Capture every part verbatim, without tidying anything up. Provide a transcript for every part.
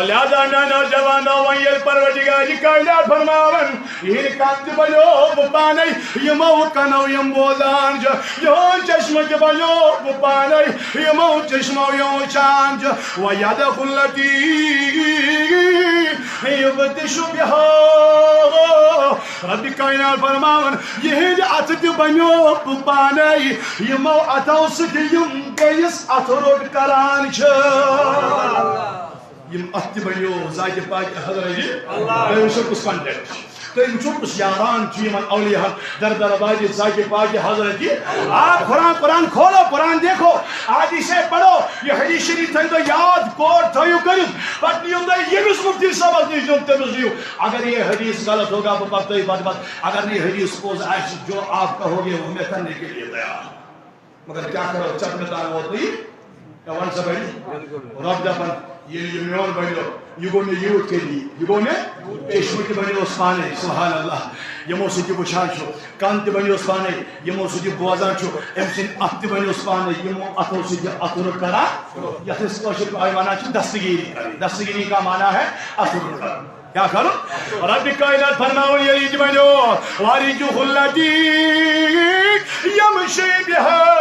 لہذا میانیو جوانو، وۄنۍ ییٚلہِ پروردگار کائنات فرماوان، یِہِنٛدِ کَن تہِ بَنیو بہٕ پانے، یِمو کَنو یِم بوزان چھِ، یِہُنٛد چشمہٕ تہِ بَنیو بہٕ پانے، یِمو چشمو یِم وٕچھان چھِ۔ وَیَدِ الَّتِی یُبْطِشُ بِہَا، ربِ کائنات فرماوان، یِہِنٛدِ اَتھٕ تہِ بَنیو بہٕ پانے، یِمو اَتھو سۭتۍ یِم بیٚیِس اَتھٕ روٚٹ کران چھِ۔ یِم اَتھٕ تہِ بَنیو ذاتِ پاکہِ حضرت۔ تُہۍ وٕچھِو کُس contact چھُ۔ تُہۍ وٕچھِو کُس یاران چھُ یِمن اولیاہن در دربارِ ذاتِ پاکہِ حضرت۔ آ، قرآن، قرآن کھولو، قرآن دیکھو، حدیث پڑھو، یہِ حدیث شریف تھٲیِو تُہۍ یاد، quote تھٲیِو کٔرِتھ۔ پتہٕ نِیِو تُہۍ ییٚمِس مُفتی صٲبس نِش، دیُن تٔمِس دِیِو۔ اگر یہِ حدیث غلط ہوگا، بہٕ پتہٕ تُہۍ پتہٕ پتہٕ۔ اگر نہٕ یہِ حدیث پوٚز آسہِ، جو آپ کہوگے، وہ میں کرنے کے لیے تیار۔ مگر کیٛاہ کرو، ژےٚ مےٚ تام ووت نہٕ یہِ۔ مےٚ وَن سا بَنہِ۔ رۄب دَپان، ییٚلہِ یہِ میون بَنیو، یہِ گوٚو مےٚ یوٗت قریٖب، یہِ گوٚو مےٚ، چشمہٕ تہِ بَنیوس پانَے، سبحان اللہ، یِمو سۭتۍ یہِ وٕچھان چھُ، کَن تہِ بَنیوس پانَے، یِمو سۭتۍ یہِ بوزان چھُ، أمۍ سٕنٛدۍ اَتھٕ تہِ بَنیوس پانَے، یِمو اَتھو سۭتۍ یہِ اَتھٕ روٚٹ کران، یَتھ أسۍ کٲشِر پٲٹھۍ وَنان چھِ دستگیٖری کَرٕنۍ۔ دستگیٖری کا معنی ہے اَتھٕ روٚٹ کَرُن۔ کیٛاہ کَرُن؟ ربِ کائنات فرماوان، ییٚلہِ یہِ تہِ بَنیو، وَرِجُلُ الَّتِی یَمْشِی بِہَا۔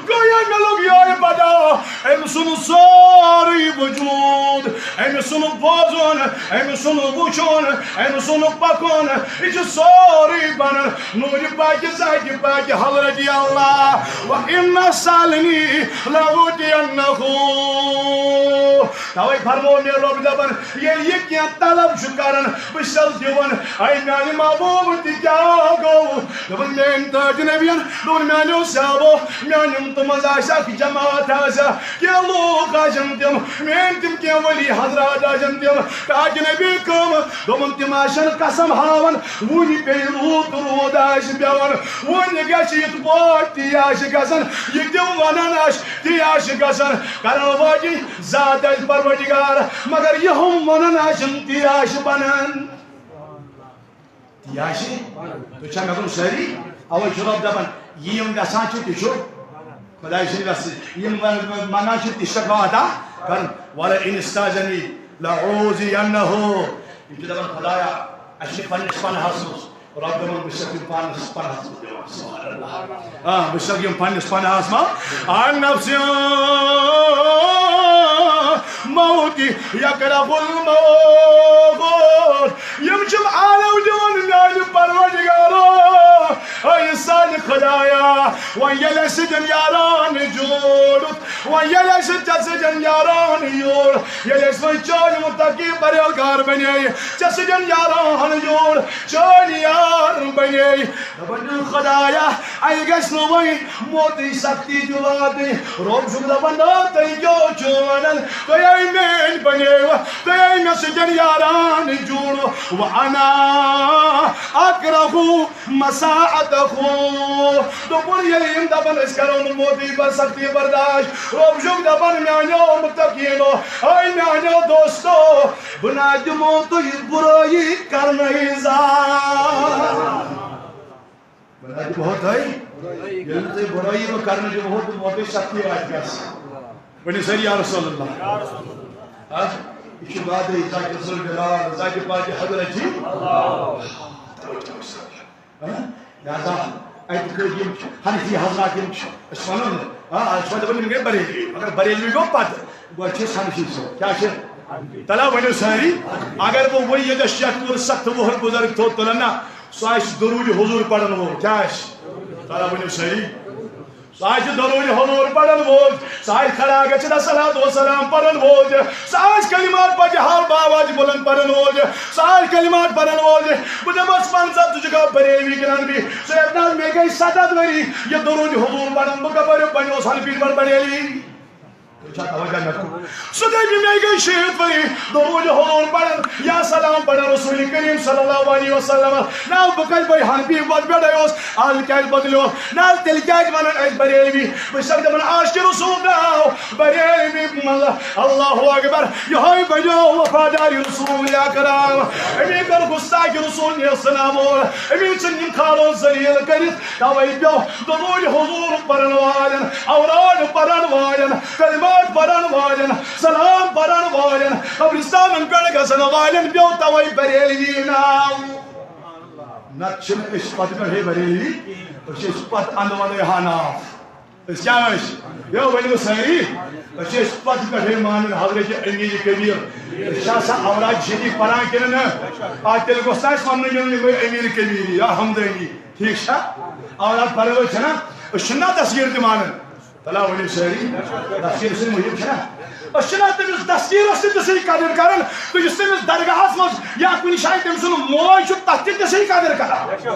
گویا مےٚ لوٚگ یِہوٚے پتہ، أمۍ سُنٛد سورُے وجوٗد، أمۍ سُنٛد بوزُن، أمۍ سُنٛد وٕچھُن، أمۍ سُنٛد پَکُن، یہِ چھُ سورُے بَنان نوٗرِ پاکہِ ذاتِ پاکہِ حضرتِ اللہ۔ وَإِنَّ سَأَلَنِی لَأُعْطِیَنَّهُ۔ توے فرمو مےٚ رۄب دپان، ییٚلہِ یہِ کینٛہہ طلب چھُ کران، بہٕ چھُسَس دِوان۔ اے میانہِ محبوب، تہِ کیٛاہ گوٚو؟ دوٚپُن، میٲنۍ تاج نبیَن، دوٚپُن، میانیو صحابو، میانہِ اُمتہٕ منٛز آسہِ اکھ جماعت آسہِ، کینٛہہ لوٗکھ آسن تِم، میٲنۍ تِم کینٛہہ ولی حضرات آسن تِم، تاج نبی کم، دوٚپُن، تِم آسن قسم ہاوان، وُنہِ پیٚیہِ روٗد تہٕ روٗد آسہِ پٮ۪وان، وُنہِ گژھِ یِتھ پٲٹھۍ تی آسہِ گژھان، یہِ تِم ونان آسہِ تی آسہِ گژھان، کرن واجِنۍ ذات آسہِ پروردگار، مگر یہِ ہُم ونان آسن تی آسہِ بنان۔ تی آسہِ، تُہۍ چھا مےٚ کُن سٲری؟ اوے چھُ رۄب دپان، یہِ یِم یژھان چھِ، تہِ چھُ خۄداے سٕنٛدِ وٮ۪ژھٕ۔ یِم ون-، ون-، منگان چھِ، تہِ چھِ سٮ۪ٹھاہ عطا کران۔ وَلَئِنِ اسْتَعَاذَنِی لَأُعِیذَنَّهُ۔ یِم چھِ دپان، خۄدایا، اَسہِ چھِ پننِس پناہس منٛز۔ رۄب دپان، بہٕ چھُسَکھ یِم پانس پناہس منٛز دِوان۔ سبحان اللہ۔ آ، بہٕ چھُسَکھ یِم پننِس پناہس منٛز۔ عَنْ نَفْسِ الْمَوْتِ یَکْرَہُ الْمَوْتِ۔ یِم چھِم آلو دِوان میانہِ پروردگارو۔ اے سانہِ خۄدایا، وۄنۍ ییٚلہِ اَسہِ سۭتۍ یاران جوڑُتھ، وۄنۍ ییٚلہِ اَسہِ ژےٚ سۭتۍ یاران یور، ییٚلہِ أسۍ وۄنۍ چٲنۍ مُتقی پرہیزگار بنے، ژےٚ سۭتۍ یاران یور، چٲنۍ یار بنے، دپان، خۄدایا، اَسہِ گژھِ نہٕ وۄنۍ موتٕچ سختی تہِ واتٕنۍ۔ رۄب چھُکھ دپان، نہ، تُہۍ کیٛاہ چھِو ونان؟ تُہۍ ہے میٲنۍ بنیوٕ، تُہۍ ہے مےٚ سۭتۍ یاران جوڑو۔ وَأَنَا أَكْرَهُ مَسَاءَتَهُ۔ دوٚپُن، ییٚلہِ یِم دپان، أسۍ کرو نہٕ موتٕچ بر-، سختی برداشت، رۄب چھُکھ دپان، میانیو مُتقیٖنو، اے میانیو دوستو، بہٕ نہ دِمو تُہۍ بُرٲیی کرنہٕ زانٛہہ۔ بہٕ نہ دِمہو تۄہہِ، ییٚلہِ نہٕ تُہۍ بُرٲیی بہٕ کرنہٕ دِمہو، تہٕ موتٕچ سختی واتہِ کیٛاہ سا؟ ؤنِو سٲری، یا رسول اللہ۔ ہا؟ یہِ چھُ وعدے ذاتِ ذوالجلال، ذاتِ پاکِ حضرت جی۔ ہا؟ لہذا اعتقٲدی یِم چھِ، حنفی حضرات یِم چھِ، أسۍ وَنو نہٕ، آ، أسۍ وَنو دَپان یِم گٔے بریلوی، مگر بریلوی گوٚو پَتہٕ، گۄڈٕ چھِ أسۍ حنفی صٲب۔ کیٛاہ چھِ؟ تَلہ ؤنِو سٲری، اگر بہٕ وۄنۍ ییٚتٮ۪س شیخ نوٗر سَتھ وُہُر بُزرگ تھوٚد تُلَن نا، سُہ آسہِ درود حضور پَرَن وول۔ کیٛاہ آسہِ؟ تَلہ ؤنِو سٲری۔ سُہ آسہِ درود حضور پرن وول، سُہ آسہِ کھڑا گژھِتھ الصلاۃ والسلام پرن وول، سُہ آسہِ کلمات پتہٕ حال باواز بلند پرن وول، سُہ آسہِ کلمات پرن وول۔ بہٕ دپس، پنژاہ، ژٕ چھُکھا بریلوی کِنہٕ حنفی؟ سُہ دپہِ، نہ حظ، مےٚ گٔے ستتھ ؤری یہِ درود حضور پران، بہٕ کپٲرۍ بنیوس حنفی پٮ۪ٹھ بریلوی؟ تُہۍ چھا توجہ مےٚ کُن؟ سُہ دپہِ، مےٚ گٔے شیٖتھ ؤری درود حضور پران یا سلام پران رسول کریم صلی اللہ علیہ وسلم۔ نہ، بہٕ کتہِ بہٕ حنفی وتہِ پٮ۪ٹھے اوس، از کیازِ بدلیو؟ نہ حظ، تیٚلہِ کیازِ ونان أسۍ بریلوی؟ بہٕ چھُسکھ دپان، عاشقِ رسول درٛاو بریلوی منٛز۔ اللہ اکبر، یہوے بنیو وفادار رسول اکرم۔ امی کٔر گستاخِ رسول نیستہٕ نابود، امی ژھٕنۍ یِم کھالو ذلیل کٔرِتھ۔ توے پیوٚو درود حضور پرن والٮ۪ن، اوراد پرن والٮ۪ن، کلمات پرن والٮ۪ن، سلام پرن پٮ۪ٹھ گژھن والٮ۪ن پیوٚو توے بریلوی ناو۔ نتہٕ چھِنہٕ أسۍ پتہٕ پٮ۪ٹھے بریلوی، أسۍ چھِ أسۍ پتہٕ اندٕ ونٕے ہا ناو۔ أسۍ کیٛاہ ٲسۍ؟ یو ؤنِو سٲری، أسۍ چھِ أسۍ پتہٕ پٮ۪ٹھے مانان حضرت امیر کبیر۔ أسۍ چھِ آسان اولاد شریف پران کِنہٕ نہٕ؟ آ، تیٚلہِ گوٚژھ نہٕ اَسہِ وننہٕ یُن یِمے امیر کبیر یا حمدانی۔ ٹھیٖک چھا؟ اولاد پران وٲلۍ چھِنہ؟ أسۍ چھِنہ دستگیٖر تہِ مانان؟ تلا ؤنِو سٲری، دستگیٖر سٕنٛدۍ مُحِب چھِنہ؟ أسۍ چھِنہ تٔمِس دستگیٖرس تہِ تِژھٕے قدٕر کران تہٕ یُس تٔمِس درگاہس منٛز یا کُنہِ جایہِ تٔمۍ سُنٛد موج چھُ، تتھ تہِ تِژھٕے قدٕر کران۔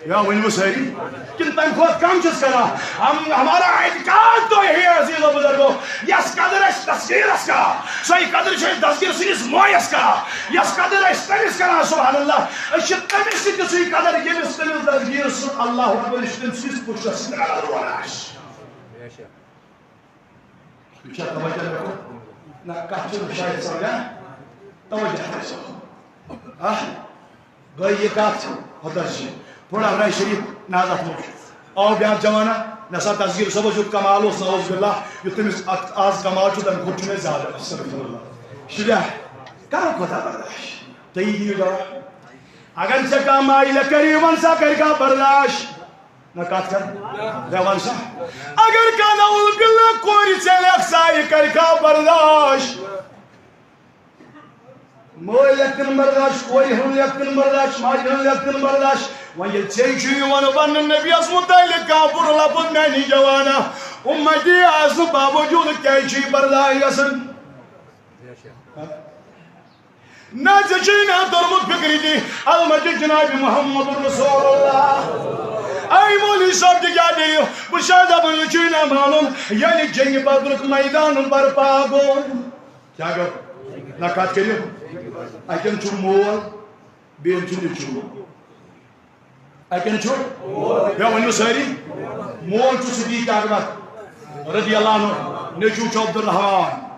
یا ؤنِو سٲری، کِنہٕ تَمہِ کھۄتہٕ کم چھِس کران؟ ہم، ہمارا اعتقاد تو یہی ہے عزیز و بزرگو، یس قدر اَسہِ دستگیٖرس کران، سۄے قدر چھِ أسۍ دستگیٖر سٕنٛدِس مویس کران، یس قدر أسۍ تٔمِس کران، سبحان اللہ، أسۍ چھِ تٔمِس تہِ تِژھٕے قدر، ییٚمِس تٔمِس دستگیٖر سُنٛد اللہ اکبر، یہِ چھُ تٔمۍ سٕنٛدِس پُشتس سۭتۍ رلان روزان اَسہِ۔ یہِ چھا توجہ مےٚ کوٚر؟ نہ، کتھ چھُنہٕ شاید سمجھان۔ توجہ تھٲیزیو۔ آہ، گٔے یہِ کتھ، ہُتس چھِ۔ پوٚر رحمانِ شریف، نہ حظ اتھ منٛز چھُ۔ آو بیٛاکھ جوانہ، مےٚ سا دستگیٖر صٲبس یُتھ کمال اوس، نعوذ باللہ، یُتھ تٔمِس اتھ از کمال چھُ، تمہِ کھۄتہٕ چھُ مےٚ زیادٕ۔ استغفر اللہ۔ شُریا، کرو خۄدا برداش۔ تُہۍ دِیِو جواب۔ اگر ژےٚ کانٛہہ مایہِ لیکھے، وَن سا، کرِ کانٛہہ برداش؟ نہ کتھ کر، مےٚ وَن سا۔ اگر کانٛہہ نعوذ باللہ کورِ ژےٚ لیکھ سا، یہِ کرِ کانٛہہ برداش؟ مٲلۍ لیکھن برداش، کورِ ہُنٛد لیکھن برداش، ماجہِ ہُنٛد لیکھن برداش۔ وۄنۍ ییٚلہِ ژےٚ چھُ یِوان وَننہٕ نبیَس مُتعلِق کانٛہہ بُرٕ لفظ میٛانہِ جوانا، اُمتی آسنہٕ باوجوٗد کیٛازِ چھُ یہِ برداش گژھان؟ نہ ژےٚ چھُے نہ توٚرمُت فِکرِ تہِ، البتہ جناب محمد رسول اللہ۔ اے مولوی صٲب، تہِ کیٛاہ دٔلیٖل؟ بہٕ چھُس دَپان، یہِ چھُے نہ معلوم، ییٚلہِ جنگِ بدرُک میدان برپا گوٚو۔ کیٛاہ گوٚو؟ نہ کَتھ کٔرِو۔ اَتٮ۪ن چھُ مول، بیٚیہِ چھُ نیٚچوٗ۔ اَتٮ۪ن چھُ، مےٚ ؤنِو سٲری، مول چھُ صدیق اکبر رضی اللہ عنہ، نیٚچوٗ چھُ عبدالرحمان۔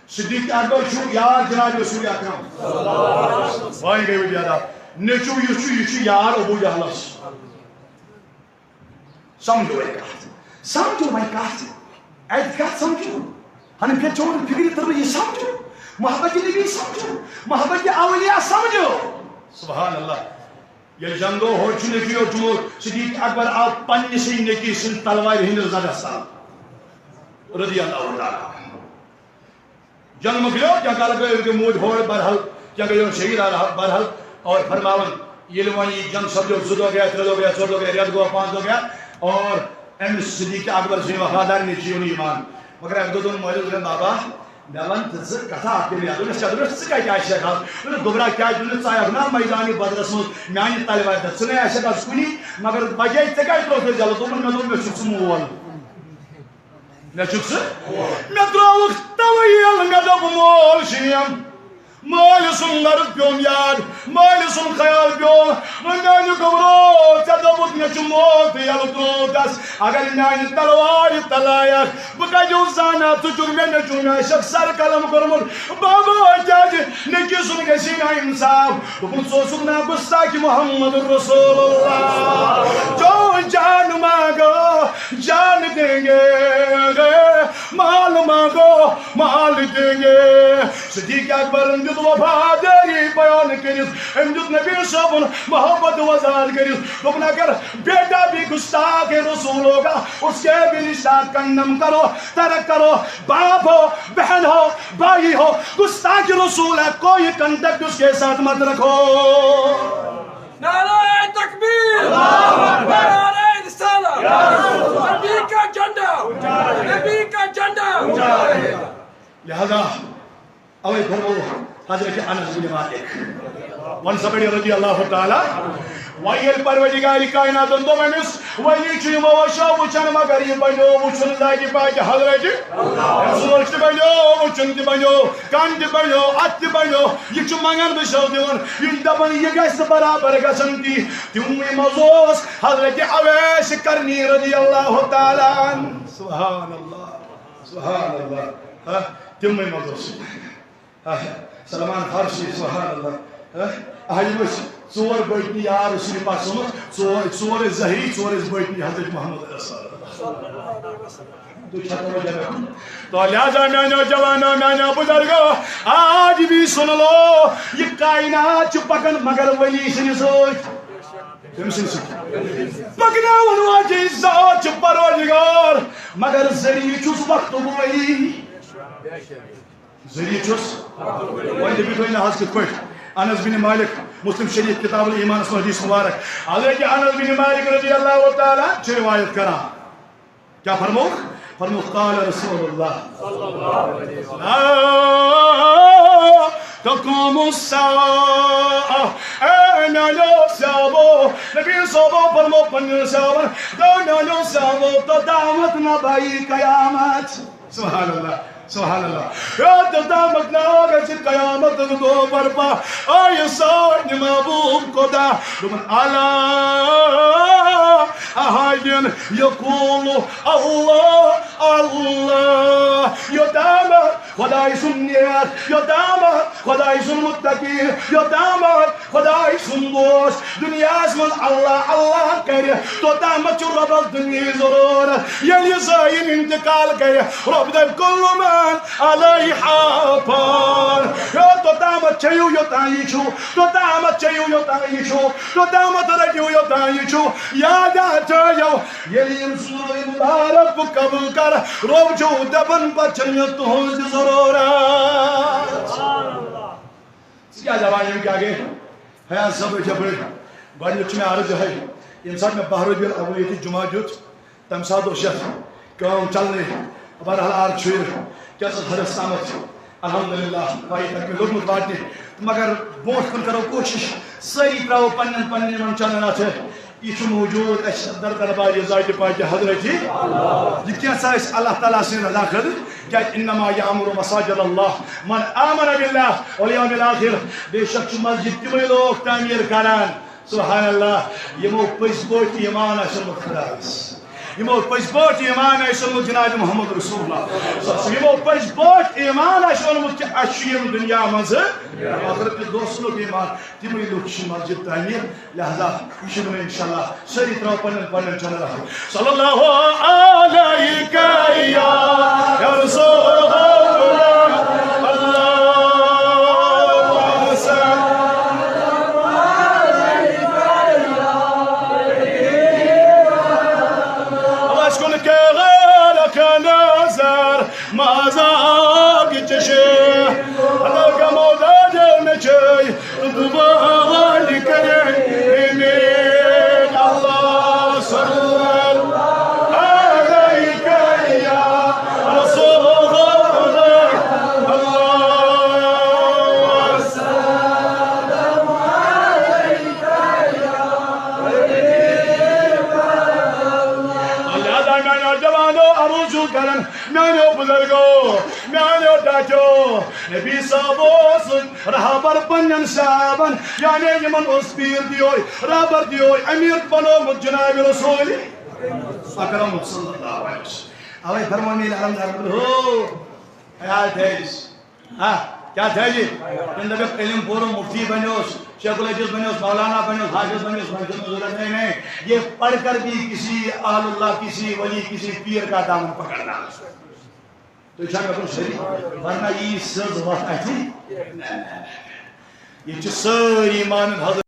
صدیق اکبر چھُ یار جناب رسول اکرم۔ وۄنۍ گٔے وۄنۍ بیدار۔ نیٚچوٗ یُس چھُ، یہِ چھُ یار ابو جہلس۔ سمجھو وۄنۍ کتھ، سمجھو وۄنۍ کتھ۔ اَتہِ کتھ سمجھو؟ حنفیت چھو وۄنۍ فکرِ تٔرمٕژ، یہِ سمجھو۔ محبت نبی سمجھو، محبت اولیاء سمجھو۔ سبحان اللہ۔ ییٚلہِ جنگو ہورٕ چھُ نیٚچوٗ یورٕ چھُ مول، صدیق اکبر آو پننِسٕے نیٚچوِ سٕنٛدِ تلوارِ ہٕنٛدِس زدس تل۔ رضی اللہ تعالیٰ عنہ۔ جنگ مۄکلیو، کینٛہہ کال گٔے، أمۍ گٔے موج ہورٕ، بہرحال، کینٛہہ گٔے یِم شہید، بہرحال، اور فرماوان، ییٚلہِ وۄنۍ یہِ جنگ سپدیو، زٕ دۄہ گٔیا، ترٛےٚ دۄہ گٔیا، ژور دۄہ گٔیا، رٮ۪تھ گوٚو، پانٛژھ دۄہ گٔیا، اور أمِس صدیق اکبر سٕنٛدِ وفادار نیٚچوِ یُن ایمان۔ مگر اَکہِ دۄہ دوٚپُن مٲلِس، دوٚپُن، "بابا، مےٚ وَن تہٕ ژٕ کَتھا اَکھ تہِ مےٚ." دوٚپنَس، "کیٛاہ؟" دوٚپنَس، "ژٕ کَتہِ آسہِ ہٮ۪کھ آز؟" دوٚپنَس، "گوٚبرا، کیٛازِ دوٚپنَس، ژٕ آیَکھ نا میدانِ بدرَس منٛز میٛانہِ تَلہِ وارِ تَل؟ ژٕ نَے آسہِ ہٮ۪کھ آز کُنی، مگر وجہ ژےٚ کَتہِ ترٛووُتھ مےٚ جلہٕ؟" دوٚپُن، "مےٚ دوٚپ، مےٚ چھُکھ ژٕ مول۔" مےٚ چھُکھ ژٕ، مےٚ ترٛووُکھ توے یَلہٕ، مےٚ دوٚپ مول چھُ یِم۔ مٲلۍ سُنٛد غرض پیوٚم یاد، مٲلۍ سُنٛد خیال پیوٚم۔ وۄنۍ میٛانہِ گوٚبرو، ژےٚ دوٚپُتھ مےٚ چھُ مول تہٕ یَلہٕ ترٛووُتھ تَس۔ اگر میٛانہِ تلوارِ تلایَکھ، بہٕ کَتہِ اوس زانان ژٕ چھُکھ مےٚ نیٚچوٗ، مےٚ آسٮ۪کھ سر قلم کوٚرمُت۔ بابا، کیٛازِ نیٚچوِ سُنٛد گژھی نا اِنصاف؟ دوٚپُن، ژٕ اوسُکھ نا گُستاخِ محمد رسول اللہ۔ جو جان مانگو، جان دیں گے، مال مانگو، مال دیں گے۔ صدیق اکبرن دیُت وفادٲری بیان کٔرِتھ، أمۍ دیُت نبی صٲبُن محبت وضاحت کٔرِتھ۔ دوٚپُن، اگر بیٹا بھی گستاخِ رسول ہوگا، اس کے بھی رشتہ کنڈم کرو، ترک کرو، باپ ہو، بہن ہو، بھائی ہو، گستاخِ رسول ہے، کوئی کانٹیکٹ اس کے ساتھ مت رکھو۔ نعرہ تکبیر! اللہ اکبر! نعرہ رسالت! نبی کا جھنڈا! نبی کا جھنڈا! لہذا اوے فرمو حضرت انس بن مالک، وَن سا پٔرِو، رضی اللہ تعالیٰ۔ وۄنۍ ییٚلہِ پروردگار کائناتن دوٚپ أمِس، وۄنۍ چھُ یِمو وٕچھو وٕچھان، مگر یہِ بنیو وٕچھُن ذاتِ پاکِ حضرت۔ رسول تہِ بنیو، وٕچھُن تہِ بنیو، کن تہِ بنیو، اتھ تہِ بنیو۔ یہِ چھُ منگان، بہٕ چھُسو دِوان۔ یہِ چھُ دپان، یہِ گژھِ نہٕ برابر گژھُن کینٛہہ۔ تِموٕے منٛز اوس حضرت اویس قرنی رضی اللہ تعالیٰ عنہ۔ سبحان اللہ، سبحان اللہ۔ ہا، تِموٕے منٛز اوس۔ ہا، سلمان فارسی، سبحان اللہ۔ ہا، اہلِ مٔسۍ ژور بٔتۍ یار رسول پاک صٲبُن، ژور، ژور ٲسۍ ظٲہری، ژور ٲسۍ بٲطنی حضرت محمد رسول اللہ۔ تُہۍ چھا توجہ مےٚ کُن؟ تو لہذا میانیو جوانو، میانیو بزرگو، آج بھی سن لو، یہ کائنات چھِ پکان مگر ولی سٕنٛدِ سۭتۍ۔ تٔمۍ سٕنٛدِ سۭتۍ۔ پکناون واجہِ ذات چھِ پروردگار، مگر ذریعہ چھُس وقتُک ولی۔ ذریعہ چھُس۔ وۄنۍ دٔپِو تُہۍ نہ حظ کِتھ پٲٹھۍ؟ انس بن مالک، مسلم شریف کتاب الایمانس منٛز حدیث مبارک۔ حضرت انس بن مالک رضی اللہ تعالیٰ چھِ روایت کران۔ کیا فرمووُکھ؟ فرمووُکھ، قال رسول اللہ۔ لا تقوم الساعة۔ اے میانیو صحابو، نبی صحابو فرمو پننٮ۪ن صحابن، تو میانیو صحابو، توٚتامتھ نہ بایی قیامت۔ سبحان اللہ، سبحان اللہ۔ یوٚتامتھ نہ گژھِ قیامت دۄہ برپا، اے سٲنۍ محبوب خدا۔ دوٚپُن، الا احد یقول اللہ، اللہ۔ یوٚتامتھ خداے سُنٛد نیک، یوٚتامتھ خداے سُنٛد متقی، یوٚتامتھ خداے سُنٛد دوست دُنیاہَس منٛز اللہ اللہ کرِ، توٚتامَتھ چھُ رۄبَس دُنیاہٕچ ضروٗرت۔ ییٚلہِ یہِ زٲیِن انتقال کرِ، رۄب دَپہِ، کل من علیہا فان۔ ہے، توٚتامَتھ چیٚیِو یوٚتام یہِ چھُ، توٚتامَتھ چیٚیِو یوٚتام یہِ چھُ، توٚتامَتھ رٔٹِو یوٚتام یہِ چھُ۔ یاد تھٲیِو، ییٚلہِ یِم سورہ مبارک بہٕ قبول کَرٕ، رۄب چھُ دَپان، پَتہٕ چھَنہٕ مےٚ تُہٕنٛز تہِ ضروٗرت۔ ژٕ کیٛاہ دَپان، یِم کیٛاہ گٔے؟ فیاض صٲب، أسۍ یَپٲرۍ۔ گۄڈٕنیُک چھُ مےٚ عرض یِہوٚے، ییٚمہِ ساتہٕ مےٚ باہ ربیع الاول ییٚتہِ جمعہ دیُت، تَمہِ ساتہٕ اوس یَتھ کٲم چَلنٕے۔ بہرحال، آز چھُ یہِ کیٛاہ سا حدس تامَتھ، الحمدللہ، تۄہہِ تَتہِ مےٚ لوٚگمُت واتنہِ۔ مگر برونٛٹھ کُن کَرو کوٗشِش، سٲری ترٛاوو پنٛنٮ۪ن پنٛنٮ۪ن یِمَن چَنٛدَن اَتھٕ۔ یہِ چھُ موجود اَسہِ در دربار ذاتِ پاکِ حضرت۔ یہِ کینٛژھا أسۍ اللہ تعالیٰ سٕنٛدِ رضا خٲطرٕ، کیٛازِ انما یعمر مساجد اللہ من آمن باللہ والیوم الآخر۔ بے شک چھُ مسجد تِمے لوگ تعمیٖر کران۔ سبحان اللہ، یِمو پٔزۍ پٲٹھۍ ایمان آسہِ اوٚنمُت خدایس، یِمو پٔزۍ پٲٹھۍ ایمان آسہِ اوٚنمُت جناب محمد رسول اللہ، یِمو پٔزۍ پٲٹھۍ ایمان آسہِ اوٚنمُت کہِ اَسہِ چھُ یِم دُنیا منٛزٕ ٲخرت کِس دۄہ سُنٛد ایمان۔ تِمے لُکھ چھِ مسجد تعمیٖر، لہذا یہِ چھُ وۄنۍ انشاءاللہ سٲری ترٛاوو پنٕنٮ۪ن پنٕنٮ۪ن چنٛدن اَتھٕ۔ صلی اللہ علیک یا رسول اللہ، اللہم صل۔ اب اَسہِ کُن کیٛاہ غٲر کانٛہہ نظر، مازاگ چشے، اللہ کا مولا جان چاہے۔ دعا والے کریں، آمین۔ اللہ صلی اللہ علیک یا رسول اللہ۔ اللہ صلی اللہ علیک یا حبیب اللہ۔ لہذا میانیو جوانو، عرض چھُس کران، میانیو بزرگو، میانیو ٹاٹھیو، نبی صاحب اوس رہبر پننٮ۪ن صحابن، یعنی یِمن اوس پیٖر تہِ یِہوٚے، رہبر تہِ یِہوٚے، امیر بنوومُت جناب رسول اکرم صلی اللہ علیہ وسلم۔ اوے فرموو مےٚ ییٚلہِ علمدار، ہو، خیال تھٲیِس۔ ہا، کیٛاہ تھٲیِس؟ تٔمۍ دوٚپُکھ، علم پوٚرُم، مفتی بنیوس، شیخ الحدیث بنیوس، مولانا بنیوس، حافظ بنیوس، وۄنۍ چھُنہٕ ضروٗرت۔ نہیں، نہیں، یہ پڑھ کر بھی کسی اہل اللہ، کسی ولی، کسی پیر کا دامن پکڑنا۔ تُہۍ چھا مےٚ کُن سٲری؟ ورنہ یی سٕژ وَتھ اَتھِ۔ ییٚتہِ چھِ سٲری مانان حضرت